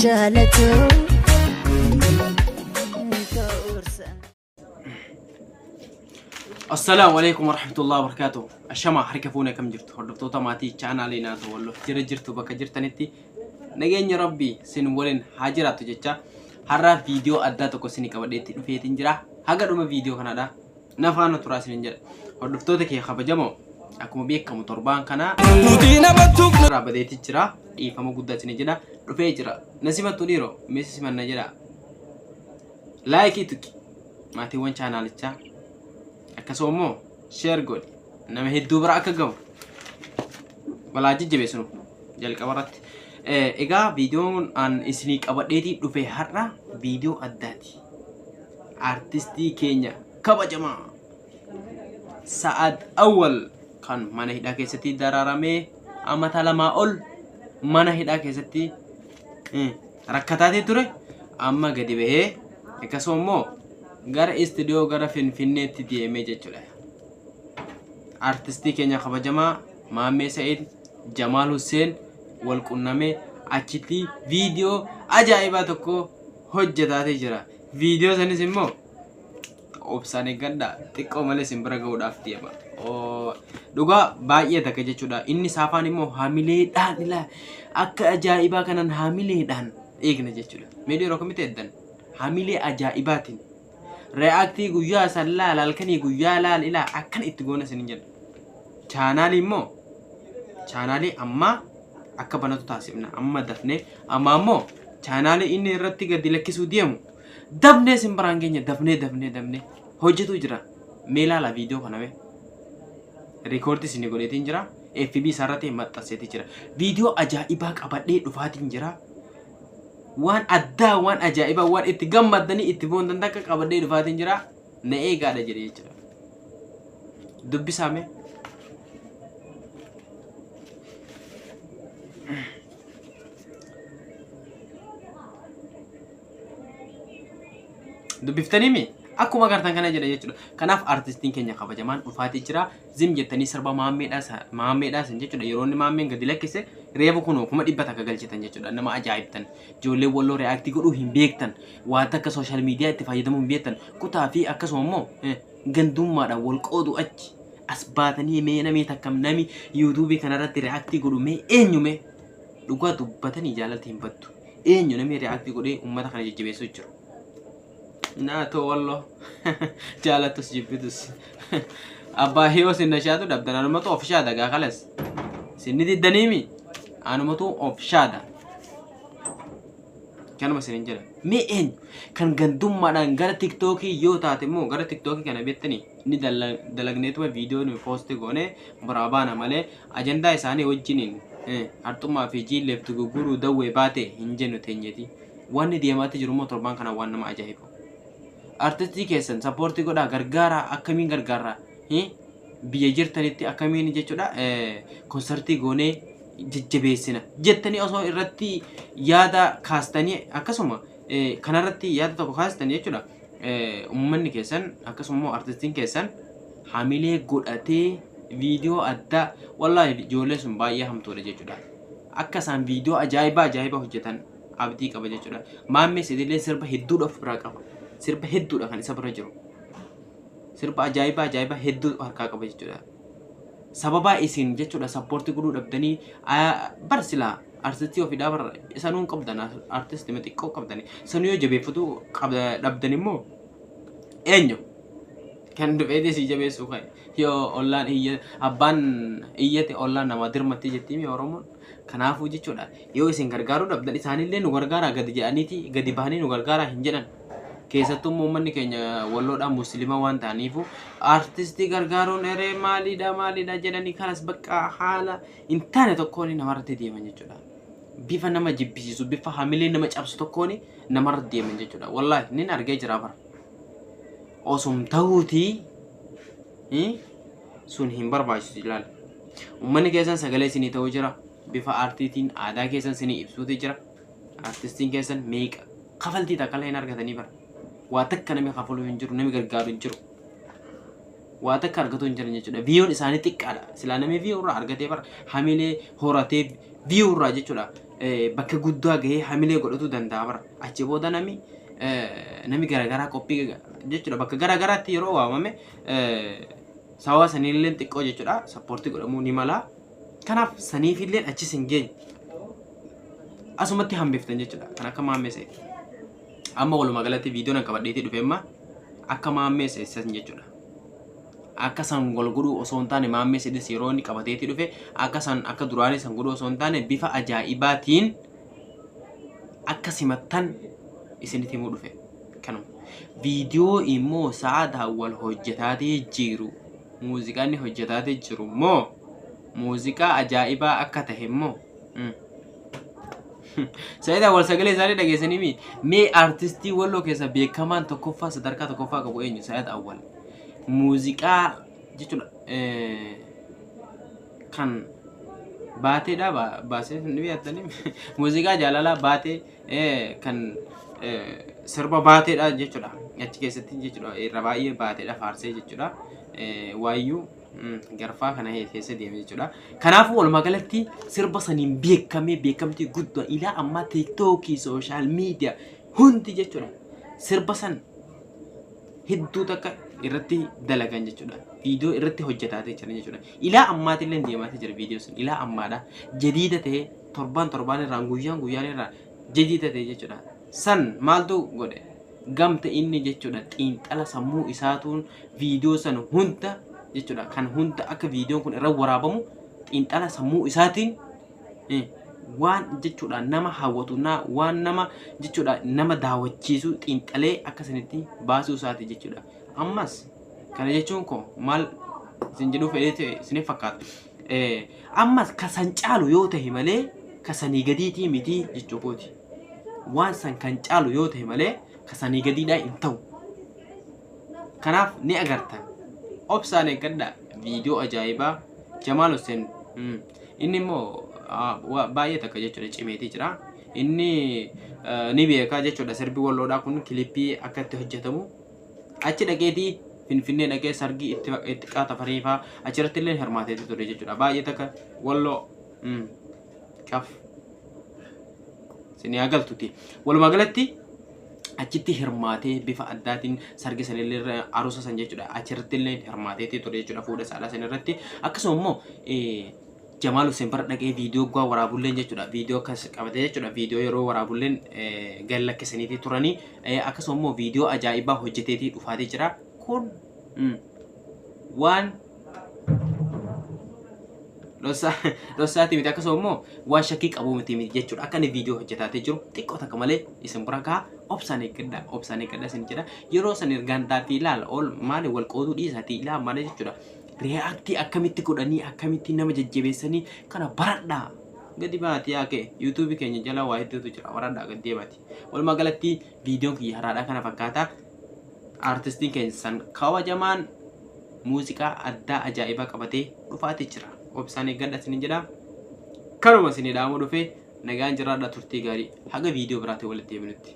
Jaalatu. Assalaamu alaikum warahmatullahi wabarakatuh. Ashama harka fuune, kam jirtu hordoftoota maatii chaanaalii Naatoo Walloo? Jira jirtu bakka jirtanitti nageenya Rabbii sin waliin haa jiraattu jecha, har'a viidiyoo addaa tokko isin qabadheetti dhufeetiin jira. Haga dhuma viidiyoo kanaadha na faana turaa isinin jedha. Hordoftoota kee kabajamoo, akkuma beekamu torbaan kana Nuti nama tuqnu. irraa badeeti jira. Dhiifama guddaa isin jedha. Dhufee jira. Na simattu dhiiroo, meessi simanna jedha. Like tuqi, maatiiwwan chaanaalichaa akkasuma immoo share godhi, nama hedduu bira akka gahu walaa jajjabeessinu jalqaba irratti. Egaa viidiyoon an isinii qabadheetii dhufe har'a viidiyoo addaati. Artistii keenya kabajamaa Sa'ad Awwal kan mana hidhaa keessatti dararamee amata 2 ol mana hidhaa keessatti rakkataatee ture amma gadi bahee, akkasuma immoo gara istuudiyoo gara Finfinneetti deemee jechuudha. Artistii keenya kabajamaa Maammee Sa'id Jamaal Hussein wal qunnamee achitti viidiyoo ajaa'ibaa tokko hojjetaatee jira. Viidiyoo sanis immoo obsaan eeggadhaa, xiqqoo malee isin bira gahuudhaaf deema. Dhugaa baay'ee takka jechuudha. Inni saafaan immoo hamileedhaan ilaa akka ajaa'ibaa kanan hamileedhaan eegna jechuudha. Mee yeroo kamitti eegdan? Hamilee ajaa'ibaatiin. React guyyaa san laal, halkanii guyyaa laal, ilaa akkan itti goona isin jedha. Chaanaalii immoo chaanaalii ammaa akka banatu taasifna. Amma dafnee amma immoo chaanaalii inni irratti gadi lakkisuu deemu dafnee isin biraan keenya, dafnee dafnee dafnee hojjetu jira. Mee ilaala viidiyoo kana, mee. Record isin godheetiin jira. FB isaarratti maxxanseetii jira. Viidiyoo ajaa'ibaa qabadhee dhufaatiin jira. Waan addaa, waan ajaa'ibaa, waan itti gammaddanii itti boontan takka qabadhee dhufaatiin jira. Na eegaadha jedhe jechuudha. Dubbisaa mee. Dubbiftanii mi? Akkuma agartan kana jedha jechuudha. Kanaaf artistiin keenya kabajamaan dhufaatii jira. Zim jettanii sirba maammeedhaa san jechuudha. Yeroo inni maammeen gadi lakkise reefu kunoo 100,000 galchitan jechuudha. Nama ajaa'ibtan. Ijoollee Walloo react godhuu hin beektan. Waan takka social media itti fayyadamuu hin beektan. Kutaa fi akkasuma immoo gandummaadhaan wal qoodu achi. As baatanii mee namni takka nami YouTube kanarratti react godhu mee eenyu mee? Dhugaa dubbatanii jaalalti hin baddu. Eenyu namni react godhee uummata kana jajjabeessuu jiru? Naatoo Walloo jaalattus jibbitus abbaa hiyoo sinna shaatu dhabdan, anumatu of shaada gaa kalas sinni diddaniimi, anumatu of shaada kanuma sinin jedha. Mee eenyu kan gandummaadhaan gara TikTokii yoo taate immoo gara TikTokii kana beektanii ni dalagneetuma viidiyoo nu post goone biraa baana malee ajandaa isaanii wajjiniin harxummaa fi jiilleef dugugguruu dawwee baate hin jennu teenyeeti. Wanni deemaatti jiru immoo torbaan kana waan nama ajaa'ibu. Artistii keessan support godhaa, gargaaraa. Akkamiin gargaarraa? Biyya jirtanitti akkamiin jechuudha konsartii goonee jajjabeessina jettanii osoo irratti yaada kaastanii, akkasuma kanarratti yaada tokko kaastanii jechuudha. Uummanni keessan akkasuma immoo artistiin keessan hamilee godhatee viidiyoo addaa, wallaahi ijoolleen sun baay'ee hamtuudha jechuudha. Akka isaan viidiyoo ajaa'ibaa ajaa'ibaa hojjetan abdii qaba jechuudha. Maammee Sidillee sirba hedduudha of biraa qaba. Sirba hedduudha kan isa bira jiru. Sirba ajaa'ibaa ajaa'ibaa hedduu harkaa qaba jechuudha. Sababaa isin jechuudha support godhuu dhabdanii bar silaa artistii ofiidhaa bar sanuu hin qabdan, artistii xiqqoo qabdani. Sanuu yoo jabeeffatu dhabdan immoo eenyu kan dhufee si jabeessuu ka'e? Yoo ollaan iyya, abbaan iyyate ollaan namaa dirmatti jettii mi Oromoon? Kanaafuu jechuudha, yoo isin gargaaruu dhabdan isaanillee nu gargaaraa gadi jedhaniiti gadi bahanii nu gargaaraa hin jedhan. Keessattuu immoo uummanni keenya Walloodhaan Musliima waan ta'aniifu artistii gargaaruun eree maaliidha maaliidha jedhanii kanas bakka haala hin taane tokkoon namarratti deeman jechuudha. Bifa nama jibbisiisu, bifa hamilee nama cabsu tokkoon namarratti deeman jechuudha. Wallaahi nin argee jira bara. Osum ta'uutii sun hin barbaachisu ilaala. Uummanni keessan sagalee isinii ta'uu jira. Bifa aartiitiin aadaa keessan isinii ibsuuti jira. Artistiin keessan meeqa kafaltii takka illee hin argatanii bara. Waa takka namni kafaluu hin jiru, namni gargaaru hin jiru. Waa takka argatu hin jiran jechuudha. Viewn isaanii xiqqaadha. Silaa namni view irraa argatee bara hamilee horatee view irraa jechuudha. Bakka guddaa gahee hamilee godhatu danda'a bara. Achi booda nami nami garaagaraa qophii jechuudha. Bakka garaagaraatti yeroo waamame sababa saniillee xiqqoo jechuudha support godhamuu ni mala. Kanaaf saniifillee achis hin geenye. Asumatti hambiftan jechuudha. Kan akka Maammee Sa'id. Amma walumaa galatti viidiyoon an qabadheetii dhufe amma akka Maammee Sa'id san jechuudha. Akka san wal godhuu osoo hin taane, Maammee Sa'idis yeroo inni qabateetii dhufe akka san akka duraanii san godhuu osoo hin taane, bifa ajaa'ibaatiin akka simattan isinitti himuu dhufe. Kanuma. Viidiyoo immoo sa'aataa wal hojjetaatii jiru. Muuziqaan inni hojjetaatii jiru immoo muuziqaa ajaa'ibaa akka tahe immoo. Sa'id Awwal sagalee isaanii dhageessanii mi? Mee artistii Walloo keessa beekamaan tokkoffaa, sadarkaa tokkoffaa qabu eenyu? Sa'id Awwal. Muuziqaa jechuudha kan baateedha baasee ni beektanii, muuziqaa jaalalaa baatee kan sirba baateedha jechuudha, achi keessatti jechuudha irra baay'ee baateedha faarsee jechuudha, waayyuu garfaa kana keessa deeme jechuudha. Kanaafuu walumaa galatti sirba saniin beekamee, beekamtii guddaa ilaa ammaa TikTokii, social media hundi jechuudha sirba san hedduu takka irratti dalagan jechuudha. Viidiyoo irratti hojjetaatee jiran jechuudha. Ilaa ammaatillee deemaatee jira viidiyoo sun ilaa ammaadha. Jadiida ta'ee torbaan torbaan irraan, guyyaan guyyaan irraan jadiida ta'e jechuudha. San maaltu godhe? Gamta inni jechuudha xiinxala sammuu isaatuun viidiyoo san hunda jechuudha, kan hunda akka viidiyoon kun irra waraabamu xiinxala sammuu isaatiin waan jechuudha nama hawwatu na waan nama jechuudha nama daawwachiisu xiinxalee akka sanitti baasuu isaati jechuudha. Ammas kana jechuun koo maal isin jedhuu fedhee ta'e isiniif fakkaata? Ammas ka san caalu yoo ta'e malee ka sanii gadiitii miti jechuu kooti. Waan san kan caalu yoo ta'e malee ka sanii gadiidhaa hin ta'u. Kanaaf ni agartan. Obsaan eeggadhaa, viidiyoo ajaa'ibaa Jamaal Hussein. Inni immoo baay'ee takka jechuudha cimeetii jira. Inni ni beekaa jechuudha sirbi Walloodhaa kun kilippii akka itti hojjetamu. Achi dhaqeetii, Finfinnee dhaqee sargii itti itti qaata faa achirratti illee hirmaateetii ture jechuudha. Baay'ee takka Walloo kaf isin haa galtuti. Walumaa galatti achitti hirmaatee bifa addaatiin sargi sanillee, aruusa san jechuudha, achirratti illee hirmaateetii ture jechuudha, fuudha isaadhaa san irratti. Akkasuma immoo Jamaal Hussein bara dhaqee viidiyoo guwaa waraabulleen jechuudha, viidiyoo akkas qabatee jechuudha, viidiyoo yeroo waraabulleen gad lakkisaniitii turanii, akkasuma immoo viidiyoo ajaa'ibaa hojjeteetii dhufaatee jira. Kun waan dhossaati miti, akkasuma immoo waan shakkii qabu miti jechuudha. Akka inni viidiyoo hojjetaatee jiru xiqqoo takka malee isin bira gahaa, obsaan eeggadha, obsaan eeggadha isin jedha. Yeroo san ergaantaa fi ilaala ol maali wal qooduu dhiisaatii ilaa malee jechuudha. React akkamitti godhanii, akkamitti nama jajjabeessanii kana baradhaa. Gadi baati yaake YouTubeii keenya jala waa hedduutu jira, baradhaa gad deemaati. Walumaa galatti viidiyoon kiyya haraadhaa kana fakkaata. Aartistiin keenya san kabajamaan muuziqaa addaa ajaa'ibaa qabatee dhufaati jira. Obsaan eeggadha isinin jedha. Kanuma isinii dhaamuu dhufe. Nagaan jiraadha, turtii gaarii, haga viidiyoo biraatiin walitti deebinutti.